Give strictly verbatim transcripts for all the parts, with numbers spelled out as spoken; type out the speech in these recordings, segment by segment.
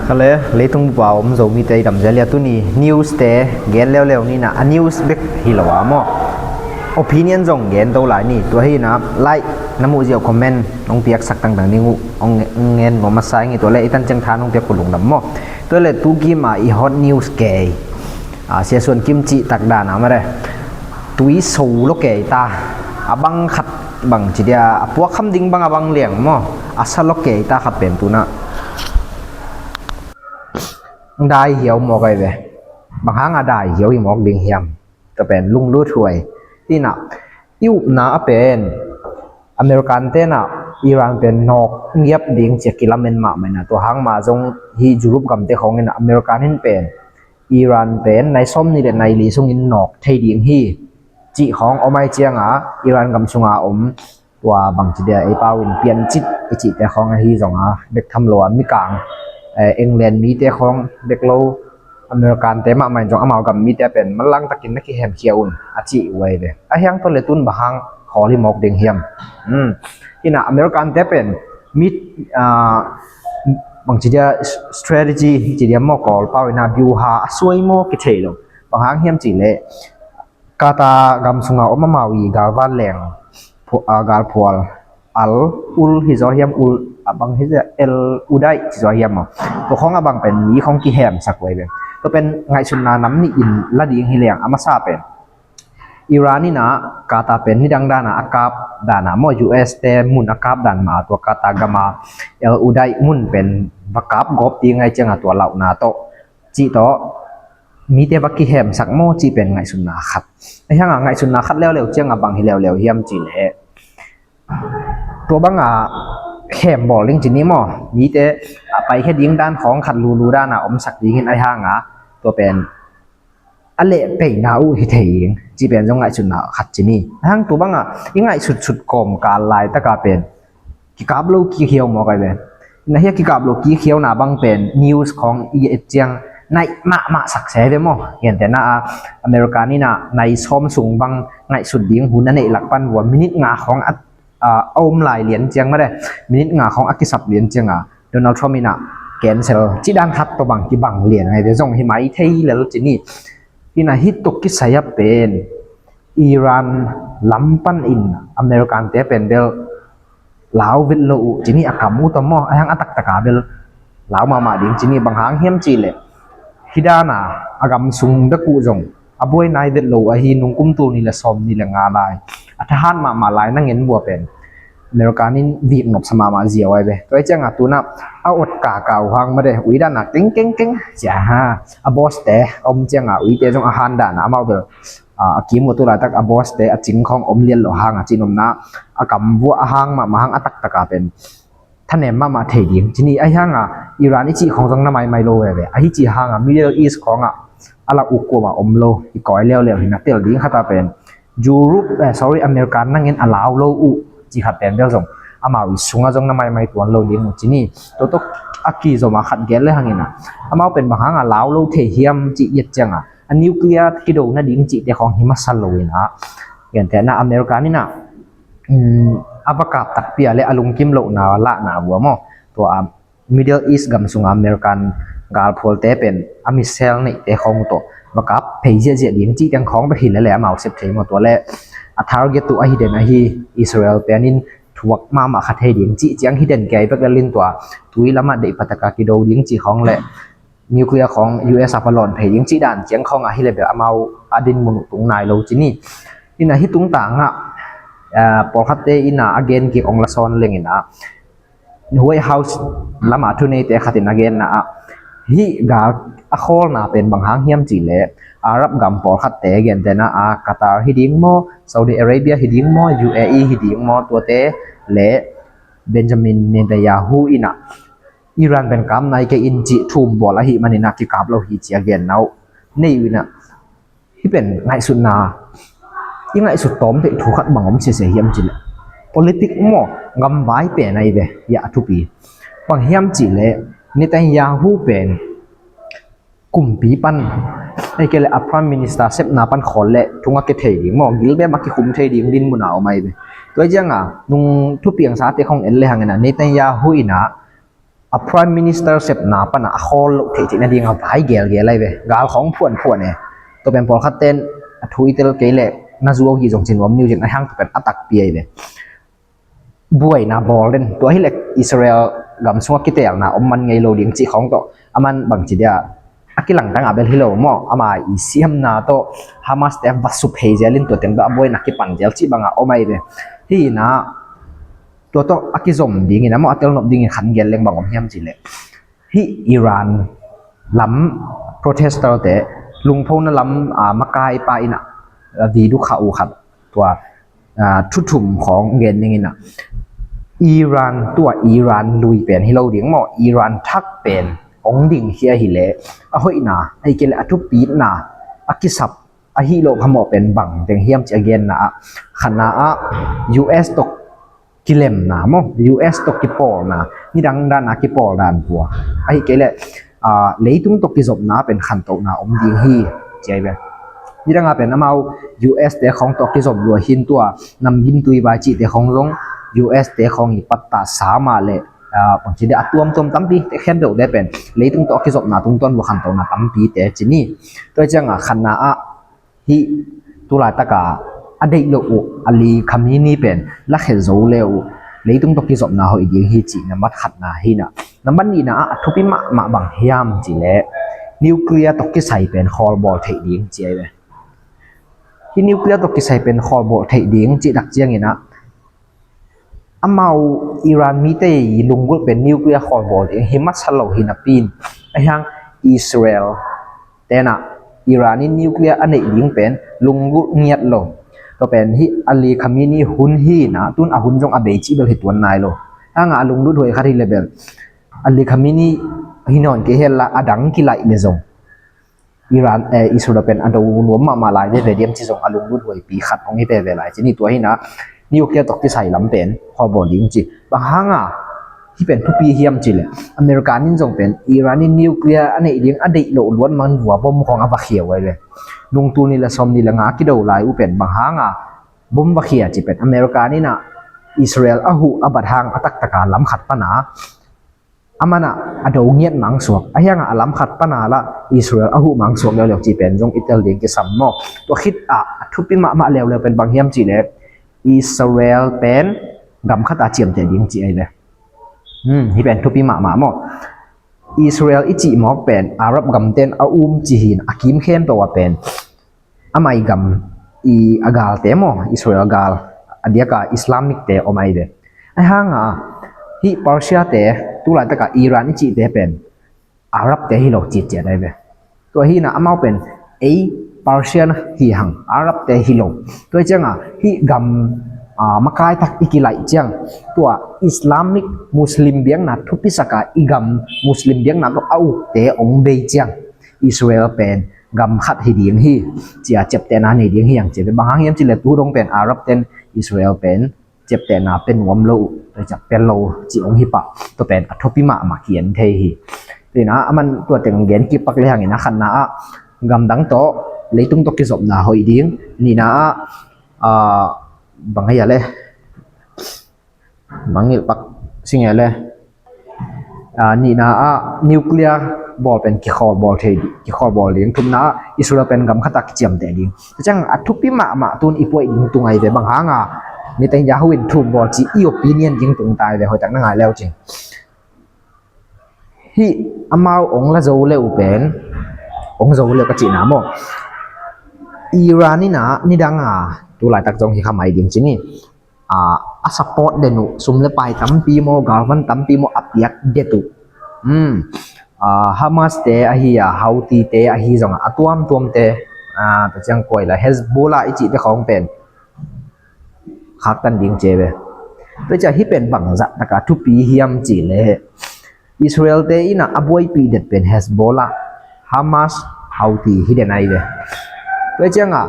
Tale leitung bupa om Zomite i damzel ia tuni news te gen leuleu nina, a news bek hi lo a maw, opinion zong gen to lai ni. Tua hi na, like na muh ziau comment nong piaksak tangtang ding uh ong ngen nuam masa ing i. Tua le i tan ciang tha nong piak uh lungdam maw. Tua le tu kim a i hot news kei a, Sia Suan Kim cih tak dan a mare, tui so lo kei ta, a bang khat bang ci dia, a puak kham ding bang a bang liang maw, a sa lo kei ta khat pen tuna dai hiau mawk ai ve. Bang hang a dai hiau i mawk ding hiam? Tua pen lunglut huai. Tina i upna a pen American tena Iran pen nawk ngiap ding cia kilamen mahmah ina, tua hang ma zong hi Europe gamte khawng ina American in pen Iran pen nai sawm ni le nai li sungin nawk thei ding hi cih khawng om ai cianga Iran gam sunga om tua bangci dia ei pau in piancit i cihte khawng ahi zonga bek tham lo a mikang, eh, England mite khawng bek lo, American te mahmah in zong amau gam mite pen manlang takin na kihemkhia un a cih uai ve. A hiang tawh le tun bang hang khawl hi mawk ding hiam? Hmm. Ina American te pen mit, ah, bangci dia strategy ci dia maw, kawl pau ina biuha a suai maw kithei lo. Bang hang hiam cih le Qatar gam sunga om amau i galvan leng phu-, ah, galphual Al Ul hi zaw hiam, Ul a bang hi zaw, El Udeid hi zaw hiam maw? Tua khawng a bang pen mi khawng kihemsak uai ve. Tua pen ngaihsutna nam nih in la ding hi leng a masa pen Iran ina Qatar pen nidang dana a kap dana maw, U S te mun a kap dan ma tua Qatar gama El Udeid mun pen va kap gawp ding ai cianga tua lauhna tawh cih tawh mite va kihemsak maw cih pen ngaihsutna khat. A hianga ngaihsutna khat leuleu cianga bang hi leuleu hiam cih le tua banga khem bawl ding ci ni maw, mite a paikhia ding dan khawng khat lulu dana omsak dingin a hianga tua pen a leh peina uh hi thei ding cih pen zong ngaihsutna khat ci ni. A hiang tua banga i ngaihsutsut kawmkal laitaka pen kikap lo kikhiau mawk ai ve. Na hia kikap lo kikhiauna bang pen news khawng i et ciang naih mahmah sakse ve maw. Gentehna a American ina nai sawm sung bang ngaihsut ding hun a neih lak pan vua minit nga khawng a, a om lai lian ciang mare, minit nga khawng a kisap lian cianga Donald Trump ina cancel ci dan khat tua bang kibang lian ai ve zong hi mai thei lel ci ni. Ina hi tuk kisai a pen Iran lam pan in American te pen bel lau vet lo uh ci ni a kam uh tawh maw, a hiang a taktaka bel lau mahmah ding ci ni. Bang hang hiam cih le hi dana a gam sung bek uh zong a buai nai vet lo uh ahi nung kum tul ni le sawm ni le nga lai a thahat mahmah lai na ngen bua pen American in vik nopsa mahmah ziau ai ve. Tua i cianga tuna a ot kaka uh hang made ui dana keng keng keng cia ha a boss te om cianga uite zong a han dana amau bel a, a kim uh tu laitak a boss te a cing khawng om lian lo hanga cin omna a kam vua a hang mahmah hang a taktaka pen thanem mahmah thei ding ci ni. A hianga Iran i cih khawng zong na maimai lo veve. A hi cih hanga Middle East khawnga a la uk kuama om lo i kawi leuleu hi na tel ding khata pen Europe, eh, sorry, American nangin a lau lo uh ci khat pen bel zong amau i sunga zong na maimai tuan lo ding uh ci ni. Tua tok a kizoma khat gel le hangina amau pen bang hanga lau lo thei hiam cih iat cianga a nuclear kido nading cihte khawng hi masa lo ina, gentehna American ina, um, a va kap takpi a le a lungkim lohna lahna vua maw, tua a Middle East gam sunga American galphualte pen a missile neihte khawng tawh va kap phei ziahziah ding cih teng khawng bek hi lele amau sep thei maw. Tua le a target uh ahi den ahi Israel penin thuak mahmah kha thei ding cih ciang hi den kei bek lelin tua tui lamah deih pataka kido ding cih khawng le nuclear khawng U S a palawn phei ding cih dan ciang khawng ahi le bel amau a dinmun uh tung nai lo ci ni. Ina hi tungtangah, ah, pawlkhatte ina a gen kik ong la sawn lengina White House lama thuneite khatin a genna ah hih gal a khawlna pen bang hang hiam cih le Arab gam pawlkhatte gentehna a Qatar hi ding maw, Saudi Arabia hi ding maw, U A E hi ding maw, tuate le Benjamin Netanyahu ina Iran pen kap nai kei in cih thum bawl ahih manin a kikap lo hi ci a genna uh nei uh ina. Hih pen ngaihsutna i ngaihsut tawm theih thu khat bang om sese hiam cih le politic maw, gamvai pen ahi ve, hiah a thupi. Bang hiam cih le Netanyahu pen kumpi pan, ahih kei le a prime minister sepna pan khawl le thunga kithei ding maw, gilbem a kikhum thei ding dinmuna om ahi ve. Tua cianga nung thupiangsate khawng en le hangina Netanyahu ina a Prime Minister sepna pana a khawl loh theih theih nading a vai gelgel ahi ve. Gal khawng phuanphuan e. Tua pen pawlkhat ten a thu i tel kei leh na zuau hi zong ci nuam ni uh cin, a hiang tua pen a takpi ahi ve. Buaina bawl den, tua hileh Israel gam sungah kiteelna om man ngei lo ding cih khawng tawh a man bangci dia a kilangtang a bel hi lo maw, ama i siamna tawh Hamas te va sup hei zelin tua teng tawh a buaina kipan zel cih banga om ahi ve. Hi inah tua tawh a kizom dingin a maw, a telnop dingin khan gel leng bang om hiam cih leh, hih Iran lam protester te, lungphona lam a makaipa inah video kha uh khat tua a, thuthum khawng gen ning inah, Iran tua Iran lui pen hi lo ding maw, Iran thak pen hong ding hi a hileh a hoihna, a hi kei leh a thupitna, a kisap, a hih loh phamawh pen bang teng hiam ci a genna ah, khatna ah U S tawh kilemna maw, U S tawh kipawlna, nidang dana kipawl dan pua, a hi kei leh a, leitung tawh kizopna pen khantohna om ding hi ci ahi ve. Nidanga pen amau U S te khawng tawh kizop lua hin tua namgin tuivai cihte khawng zong U S te khawng i pattah sa mah leh, a, bangci dia a tuamtuam tampi te khempeuh te pen leitung tawh kizopna tungtawn lua khantohna tampi te ci ni. Tua cianga khatna ah hih tulaitaka a deih loh uh Ali Khamenei pen lakhia zo le uh leitung tawh kizopna hoih ding hi cih na mat khatna hi inah, na mat nihna ah a thupi mahmah bang hiam cih leh nuclear tawh kisai pen khawlbawl theih ding ci ahi ve. Hih nuclear tawh kisai pen khawlbawl theih ding cih tak cianginah amau Iran mite i lunggulh pen nuclear khawlbawl ding hi masa lo hi napi in, a hiang Israel tenah Iran in nuclear a neih ding pen lunggulh ngiat lo. Tua pen hih Ali Khamenei hun hi inah, tun a hun zong a bei cih bel hi tuan nai lo. Hanga a lunglut huai khat hi le bel Ali Khamenei hi nawn kei hel la a dang kilaih le zong Iran, eh, Israel pen a do nuam mahmah lai veve diam ci zong a lunglut huaipi khat hong hi veve lai ci ni. Tua hi inah nuclear tawh kisai lam pen khawlbawl ding ci. Bang hanga hih pen thupi hiam cih leh America in zong pen Iran in nuclear a neih ding a deih loh luat man vua bom khawng a va khia uh ahi ve. Nung tul nih le sawm nih le nga a kido lai uh pen bang hanga bom va khia cih pen America inah Israel a huh a bat hang a taktaka lam khat pana a manah a do ngiat mangsuak, a hiangah a lam khat pana lah Israel a huh mangsuak leuleu cih pen zong i tel ding kisam maw. Tua khit ah a thupi mahmah leuleu pen bang hiam cih leh Israel pen gam khat a ciamteh ding cih ahi ve. Hmm, hih pen thupi mahmah maw. Israel i cih mawk pen Arab gamten a um ci hi inah a kim khempeuh ah pen amah i gam i a galte maw, Israel gal, a diaka Islamic te om ahi ve. A hanga hih Persia te, tulaitaka Iran i cihte pen Arab te hi lo citciat ahi ve. Tua hi inah amau pen ei Persian hi hang, Arab te hi lo. Tua hi cianga hih gam, a, makai tak i kilaih ciang tua Islamic Muslim biakna thupisaka i gam Muslim biakna tawh a ukte hong bei ciang Israel pen gam khat hi ding hi cia ciaptehna nei ding hi ang ci ve. Bang hang hiam cih leh tu dong pen Arab ten Israel pen ciaptehna pe nuam lo uh, tua ciang pe lo ci hong hi pah. Tua pen a thupi mahmah ki-en thei hi. Tua inah a man tua teng gen kipak le hangin a khatna ah gamdang tawh leitung tawh kizopna hoih ding, nihna ah, a, bang hia le bang ngilh pak sing e le, a, nihna ah nuclear bawl pen kikhawlbawl thei, kikhawlbawl ding. Thumna ah Israel pen gam khat a kiciamteh ding. Tua ciang a thupi mahmah tun i puai ding tung ahi ve. Bang hanga Netanyahu in thum bawl ci i opinion ding tung ta ahi ve, hoihtak na ngai leu cin. Hih amau hong la zo leu pen, hong zo leu ka cihna maw, Iran inah nidanga tulaitak zong hi kha mai ding ci ni. A, a support den uh, sum le pai tampi maw, galvan tampi maw a piak det uh. Hmm. A, Hamas te ahi a, Houthi te ahi zong a, a tuamtuam te, a, tua ciang koi la Hezbollah i cihte khawng pen khaktan ding ci ve. Tua ciang hih pen bangzah taka thupi hiam cih leh Israel te inah a buaipih det pen Hezbollah, Hamas, Houthi hi den ahi ve. Tua cianga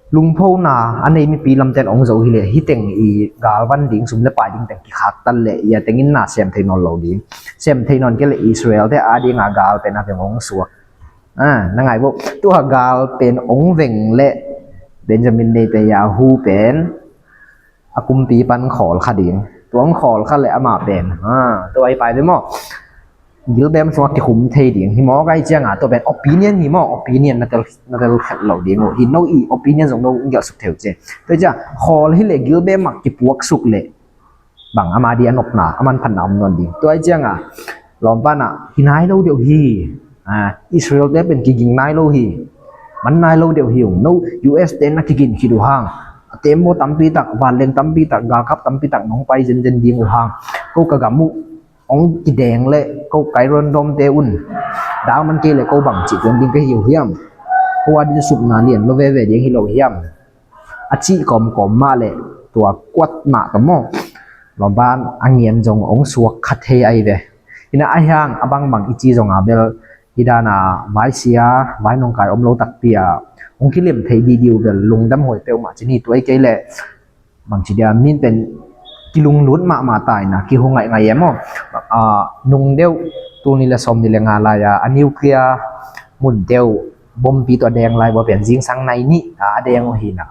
lungphona a nei mipi lamten hong zo hileh hih teng i galvan ding, sum le pai ding teng kikhaktan leh ia tengin na sem thei nawn lo ding. Sem thei nawn kei leh Israel te a dinga gal pen a veng hong suak. A, na ngai vo, tua gal pen hong veng leh Benjamin Netanyahu pen a kumpi pan khawl kha ding. Tuang khawl khat le amah pen, ha, tua i pai ve maw? Gilbem sungah kikhum thei ding hi maw, kai cianga tua pen opinion hi maw, opinion na tel, na tel khat lo ding uh hi. No i opinion zong no gelh suk theu ce. Tua ciang khawl hi le gilbem ah kipuak suk le bang ama di a nopna, a manphatna om nawn ding. Tua i cianga lawmpa na hi nai lo deuh hi. Ah, Israel te pen kiging nai lo hi. Man nai lo deuh hi ung. No, U S te na kigin khit uh hang, a tembaw tampi tak, vanleng tampi tak, galkap tampi tak nong pai zenzen ding uh hang, ko ka gam uh ong kideng le ko ka Iron Dome te un dang man kei le ko bang cih tuan ding ka hi uh hiam? Ko a din supna lian lo veve ding hi lo hiam? A cih kawmkawm mah le tua kuat mah ka maw? Lawmpa a ngian zong ong suak kha thei ai ve. Hi na a hiang a bangbang i ci zonga bel hi dana vaisia, vai nongkai om lo takpi a ong kilem thei didi uh bel lungdam huai peuhmah ci ni. Tua i kei le bang ci dia, min pen kilunglut mahmah ta ina, kihu ngaingai e maw? Ah, nung deuh, tul nih le sawm nih le nga lai-a a nuclear mun deuh bompi tua deng lai bua pen zingsang nai nih a deng uh hi na.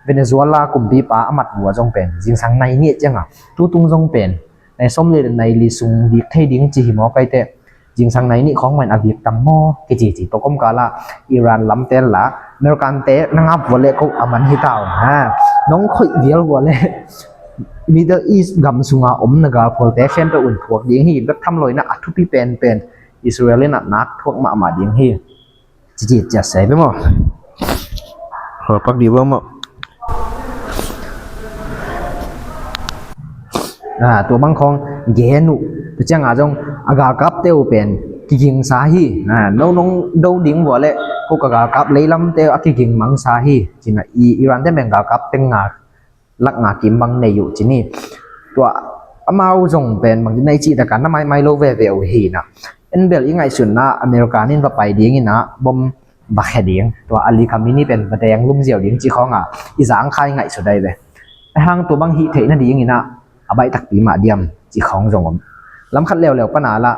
Venezuela kumpipa a mat bua zong pen zingsang nai nih cianga tutung zong pen nai sawm le nai li sung dik thei ding ci hi maw, kai te? Zingsang nai nih khawng mahin a vik tam maw kici ci. Tua kawmkala Iran lamte la American te na ngap vua le ko a man hi ta uh ha. Nong khoih vial vua le Middle East gam sunga om na galphualte khempeuh un phuak ding hi. Bek tham loina a thupi penpen Israel in a nak thuak mahmah ding hi. Cici cia sei pe maw? Ho pak di ba maw? Ah, tua bang khawng gen uh. Tua cianga zong a galkapte uh pen kigingsa hi. Ah, no nong do ding vua le ko ka galkap leilamte uh a kiging mangsa hi. Cina i Iran te pen galkap teng nga lak nga kim bang nei uh ci ni. Tua amau zong pen bang nei cih taka na maimai lo veve uh hi na. En bel i ngaihsutna American in va pai ding ina bom va khe ding, tua Ali Khamenei pen va deng lum ziau ding ci khawnga i zangkhai ngaihsut ai ve. A hang tua bang hih theih nading ina a baih takpi mah diam ci khawng zong om. Lam khat leuleu pana la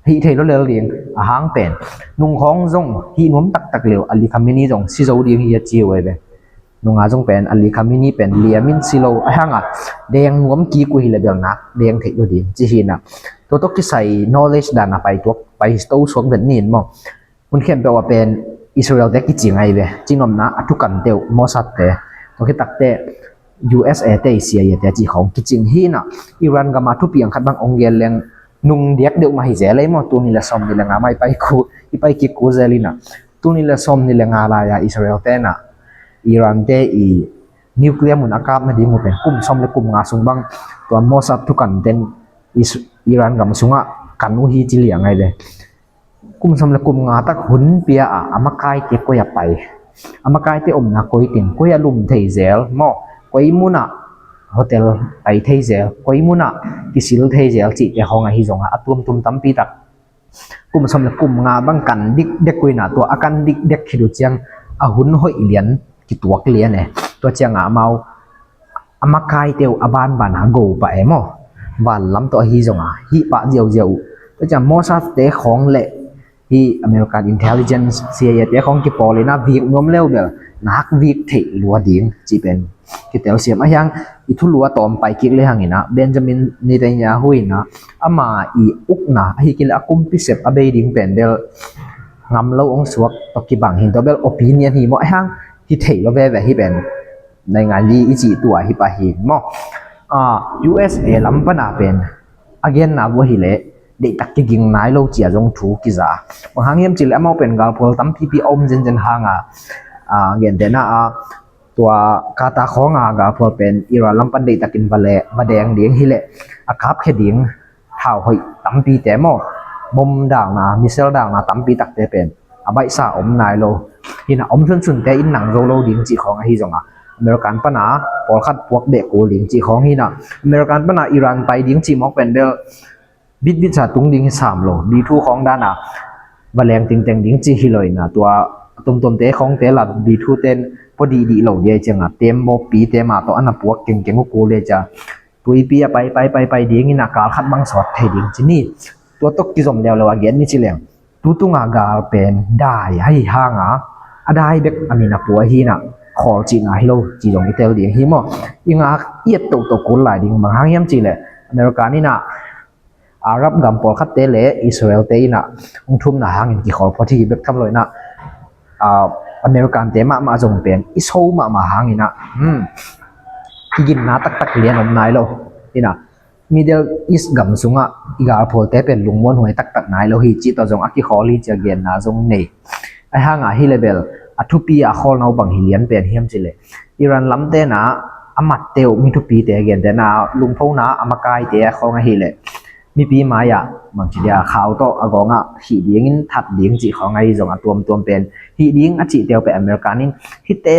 hih thei lo lel ding a hang pen nung khawng zong hih nuam taktak leu Ali Khamenei zong si zo ding hi a ci uh ai ve. Nunga zong pen Ali Khamenei pen liamin si lo a hanga deng nuam kik uh hi le bel nak deng theih lo ding ci hi na. Tua tawh kisai knowledge dana pai tuak pai to suak vet nin maw? Hun khempeuh a pen Israel te kicing ai ve. Cinopna a thukan teuh Mossad te, tua khitakte U S A te, C I A te ci khawng kicing hi na. Iran gama thupiang khat bang ong gel leng nung diak deuh mah hi zel ei maw? Tul nih le sawm nih le nga mai pai ku i pai kik ku zel ina. Tul nih le sawm nih le nga lai-a Israel te na Iran te i nuclear mun a kap nading uh pen kum sawm le kum nga sung bang tua Mossad thukan ten Is- Iran gam sungah kan uh hi ci liang ai ve. Kum sawm le kum nga tak hun pia a, a makaite koi a pai, a makaite omna koi teng, koi a lum thei zel maw, koi munah hotel pai thei zel, koi munah kisil thei zel cihte khawng ahi zonga a tuamtuam tampi tak kum sawm le kum nga bang kan dikdek uh ina, tua a kan dikdek khit uh ciang a hun hoih lian kituak lian e. Tua cianga amau a makaite uh a banban a go pah e maw? Van lam tawh ahi zonga hih pah ziauziau uh. Tua ciang Mossad te khawng le hih American intelligence, C I A te khawng kipawl ina vik nuam leu bel nak vik theih lua ding cih pen kitelsiam. A hiang i thulu a tawm pai kik le hang ina Benjamin Netanyahu ina ama i ukna ahi kile a kumpi sep a bei ding pen bel ngam lo ong suak tawh kibang hin tawh bel opinion hi maw? A hiang hi thei lo veve hi pen naingan li i cih tua hi pah hi maw? Ah, U S A lam pana pen a genna vua hi le deihtak kiging nai lo cia zong thu kiza. Bang hang hiam cih le amau pen galphual tampipi a om zenzen hanga, ah, gentehna a tua Qatar khawnga galphual pen Iran lam pan deihtakin va le va deng ding hi le a kap khe ding hau hoih tampite maw, bom dalna, missile dalna tampi takte pen a baihsa om nai lo. Hina om sunsunte in nang zo lo ding cih khawng ahi zonga American pana pawlkhat puak beh kul ding cih khawng hina American pana Iran pai ding cih mawk pen bel bitbit sa tung ding hi sam lo. B two khawng dana va leng tingteng ding cih hi lo ina tua tuamtuamte khawngte la B two ten pua dihdih lo dia cianga tembaw pite mah tawh ana puak kengkeng uh kul dia cia tuipi a pai pai pai pai dingin a kal khat bang sawt thei ding ci ni. Tua tawh kizom leuleu a gen ni ci leng tutunga gal pen dai ahi hanga a dai bek a min a pua hi na. khawl cihna hi lo ci zong i tel ding hi maw? I ngak i et tohtoh kul lai ding. Bang hang hiam cihleh America in ah Arab gam pawlkhatte le Israel te in ah hong thumna hangin kikhawl phot hi bek tham lo in ah, ah, American te mahmah zong pen i so mahmah hangin ah, hmm, i ginna taktak lian om nai lo in ah, Middle East gam sungah i galphualte pen lungmuanhuai taktak nai lo hi cih tawh zong a kikhawl hi ci a genna zong nei. Ahi hangah hi le bel a thupi a khawlna uh bang hi lian pen hiam cihleh Iran lamte in ah a matte uh mi thupite a gente in ah lungphona a makaite a khawng ahih leh mipi mai-ah bangci dia khau tawh a gawngah hih dingin that ding cih khawng ahi zong a tuamtuam pen hih ding a cihte uh pen American in hihte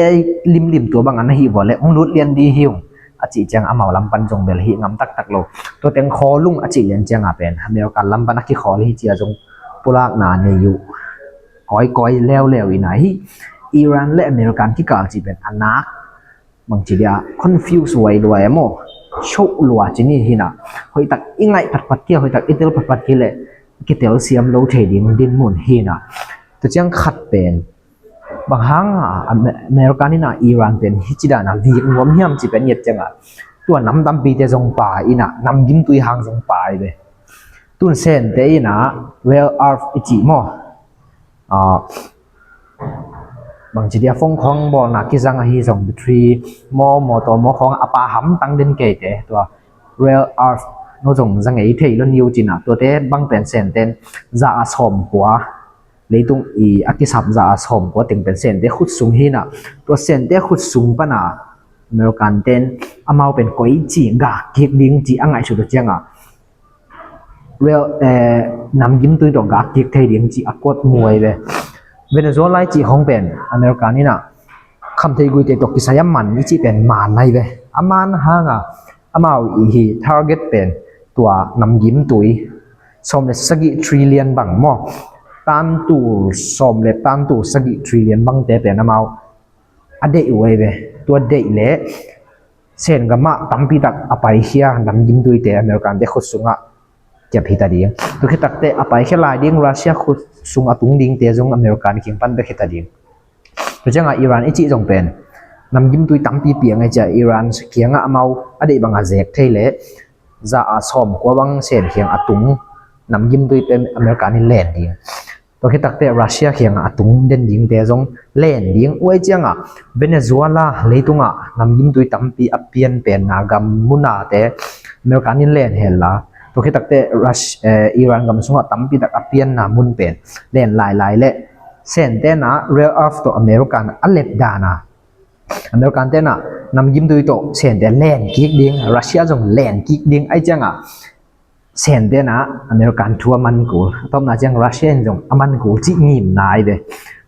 limlim tua bangah na hih vua le hong lut lian ding hi ung a cih ciang amau lam pan zong bel hih ngam taktak lo. Tua teng khawl ung a cih lian ciangah pen American lam pan a kikhawl hi ci a zong pulakna nei uh. Kawikawi leuleu in ah hih Iran le American kikal cih pen a nak bangci dia confuse huai lua e maw? Show lua ci ni hi in ah. Hoihtak i ngaih phatphat kei, hoihtak i tel phatphat kei leh kitel siam lo thei ding dinmun hi in ah. Tua ciang khat pen bang hang a Amer-, American in ah Iran pen hih ci dan a vik nuam hiam cih pen i et ciangah tua nam tampite zong pai in ah nam gimtui hang zong pai ve. Tun Sente in ah rare earth i cih maw? Ah, bangci dia phone khawng bawlna kizang ahi zong battery maw, motor maw khawng a pha hamtang den keite tua rare earth no zong za ngei thei lo ni uh ci in ah tuate bang pen Senten za a sawmkua leitung i a kisap za a sawmkua teng pen Sente khut sung hi in ah tua Sente khut sung pan a American ten amau pen koici gak kik ding ci a ngaihsut uh ciangah rare, eh, nam gimtui tawh gak kik thei ding ci a kuat muai ve. Venezuela i cih khawng pen American in ah khamthei guite tawh kisai a man i cih pen man nai ve. A man hangah amau i hi target pen tua nam gimtui sawm le sagih trillion bang maw, tantul sawm le tantul sagih trillion bangte pen amau a deih uh ahi ve. Tua deih leh Sen gamah tampi tak a paikhia nam gimtuite American te khut sungah kiap hita ding. Tua khit takte a paikhia lai ding Russia khut sung a tung dingte zong American kiang pan bek hita ding. Tua ciangah Iran i cih zong pen nam gimtui tampi piang ahi ciah Iran kiangah amau a deih bangah zek thei leh za a sawmkua bang Sen kiang a tung nam gimtui pen American in len ding. Tua khit takte Russia kiangah a tung den dingte zong len ding. Uai ciangah Venezuela leitungah nam gimtui tampi a pian penna gam munate American in len hel la. Tua khit takte Rus-, eh, Iran gam sungah tampi tak a pianna mun pen len lailai leh Sen tenah rare earth tawh American a let dana American tenah nam gimtui tawh Sente len kik ding, Russia zong len kik ding. Ai ciangah Sen tenah American thu a man kul, a tawpna ciang Russia in zong a man kul cih ngimna ai ve.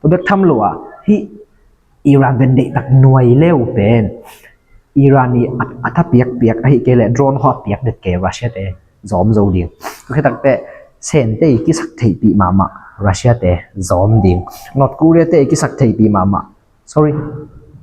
Tua bek tham lo ah hih Iran pen deihtak nuai leu pen Iran i a, a tha piakpiak ahi kei leh drone haw a piak det kei Russia te zawm zo ding. Tua khit takte Sente i kisak theihpih mahmah Russia te zawm ding. North Korea te i kisak theihpih mahmah, sorry,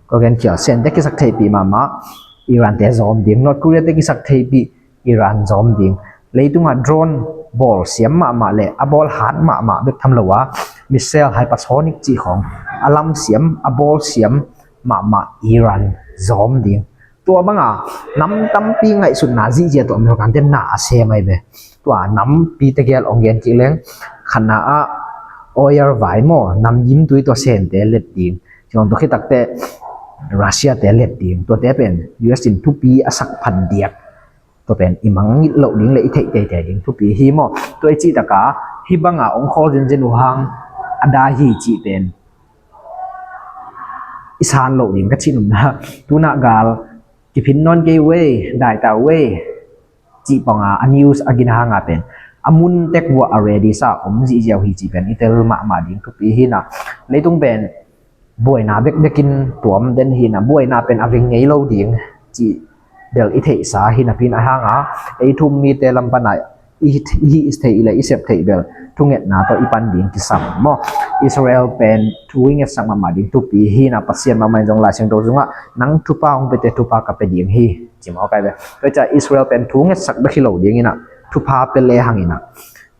ka gen khial, Sente kisak theihpih mahmah Iran te zawm ding. North Korea te kisak theihpih Iran zawm ding. Leitungah drone bawl siam mahmah le a bawl hat mahmah bek tham lo a missile hypersonic cih khawng a lam siam, a bawl siam mahmah Iran zawm ding. Tua banga nam tampi ngaihsutna zihziah tawh American te na a sem ai ve. Tua nampi tegel ong gen kik leng khatna ah oil vai maw, nam gimtui tawh Sente let ding. Ciang tua khit takte Russia te let ding. Tuate pen U S in thupi a sak phat diak. Tua pen i mangngilh loh ding le i theih teitei ding thupi hi maw? Tua i cih taka hih banga ong khawl zenzen uh hang a dai hi cih pen i san loh ding ka cih nopna. Tunah gal kiphin nawn kei uh ei, dai ta uh ei cih panga a news a gina hanga pen a mun tek uh a ready sa om zihziau hi cih pen i tel mahmah ding thupi hi na. Leitung pen buaina bekbekin tuam den hi na, buaina pen a veng ngei lo ding cih bel i theihsa hi napi in a hanga ei thu um mite lam pana i, i hih theih le i sep theih bel thungetna tawh i pan ding kisam maw? Israel pen thu i ngetsak mahmah ding thupi hi na, Pasian mahmah in zong Lai Siangtho sungah nang thupha hong pete thupha ka pe ding hi ci maw kai ve. Tua ciah Israel pen thu ngetsak bek hi lo ding ina, thupha pe le hang ina,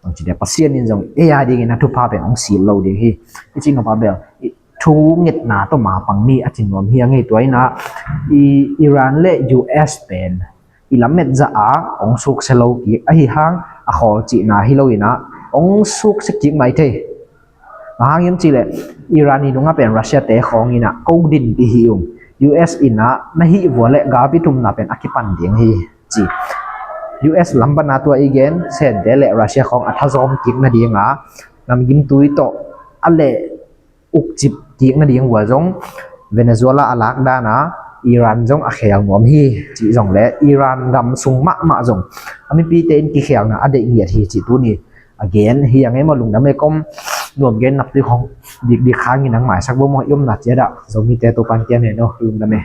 bangci dia Pasian in zong ei a ding ina thupha pen hong sil lo ding hi. I cih nopah bel i thu ngetna tawh mapang ni a ci nuam hi a ngei. Tua in ah i Iran le U S pen i lamet zah a hong suksia lo kik ahi hang a khawl cihna hi lo in ah hong suksia kik mai thei. Bang hang hiam cih leh Iran i nungah pen Russia te khawng in ah ko dinpih hi ung. U S in ah na hih vua le galpi thumna pen a kipan ding hi ci. U S lam pan a tua i gen Sente le Russia khawng a thazawm kik nading a namgimtui tawh a leh ukcip kik nading vua zong Venezuela a lak dan a Iran zong a khel nuam hi cih zong le Iran gam sung mahmah zong a mipite in kikhelna a deih ngiat hi cih tuni a gen hi a ngei maw. Lungdam e. Kom nuam gen naptui khawng dikdik khang in nang maisak bo maw. I omna ciat ah Zomite Topan kiam hen aw. Lungdam e.